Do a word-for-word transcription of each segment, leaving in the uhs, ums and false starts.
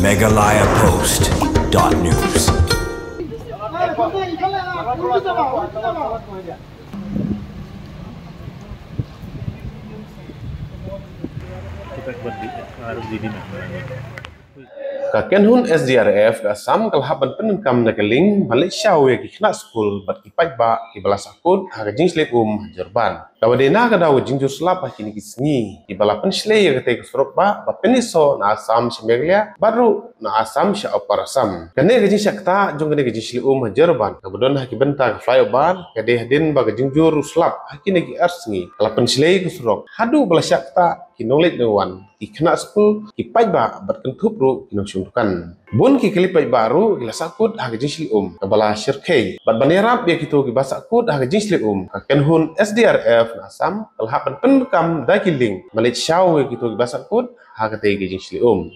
Meghalaya Post dot news. Ka kynhun S D R F ka Assam ka la hap ban pyndonkam da ka link ban leit shaw ïa ki khynnah skul bad ki paidbah kiba la sahkut ha ka jingshlei um ha Jorban. Kaba dei na ka daw ka jingjur slap ha kine ki sngi, kiba la pynshlei ïa katei ka surok bah ba pynïasoh na Assam sha Meghalaya bad ruh na Assam sha Upper Assam. Kane ka jingshah ktah jong kane ka jingshlei um ha Jorban kaba don ha ki bynta ka flyover ka dei hadien ba ka jingjur u slap ha kine ki ar sngi ka la pynshlei ka surok haduh ba la shah ktah ki nongleit nongwan, ki khynnah skul, ki paidbah bad kynthup ruh ki nongshong dukan. Bun ki kali paidbah ruh ki la sahkut ha ka jingshlei um kaba la shyrkhei bad ban ïarap ïa kito kiba sahkut ha ka jingshlei um, ka kynhun S D R F na Assam ka la hap ban pyndonkam da ki link ban leit shaw ïa kito kiba sahkut ha katei ka jingshlei um.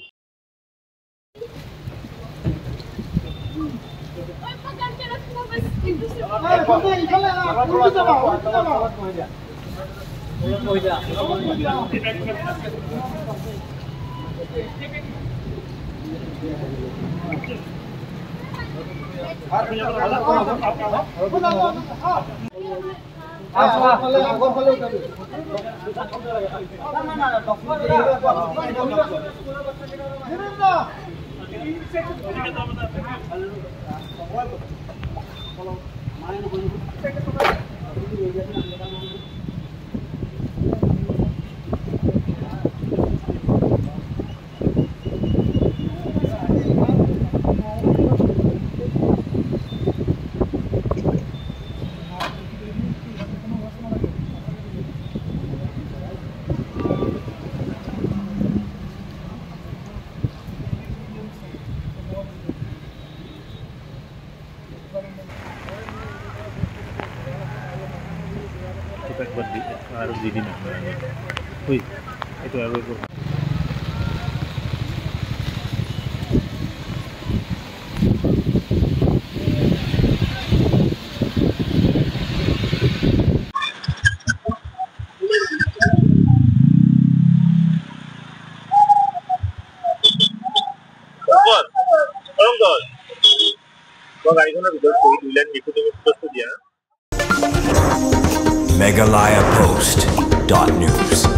Meghalaya Post dot news.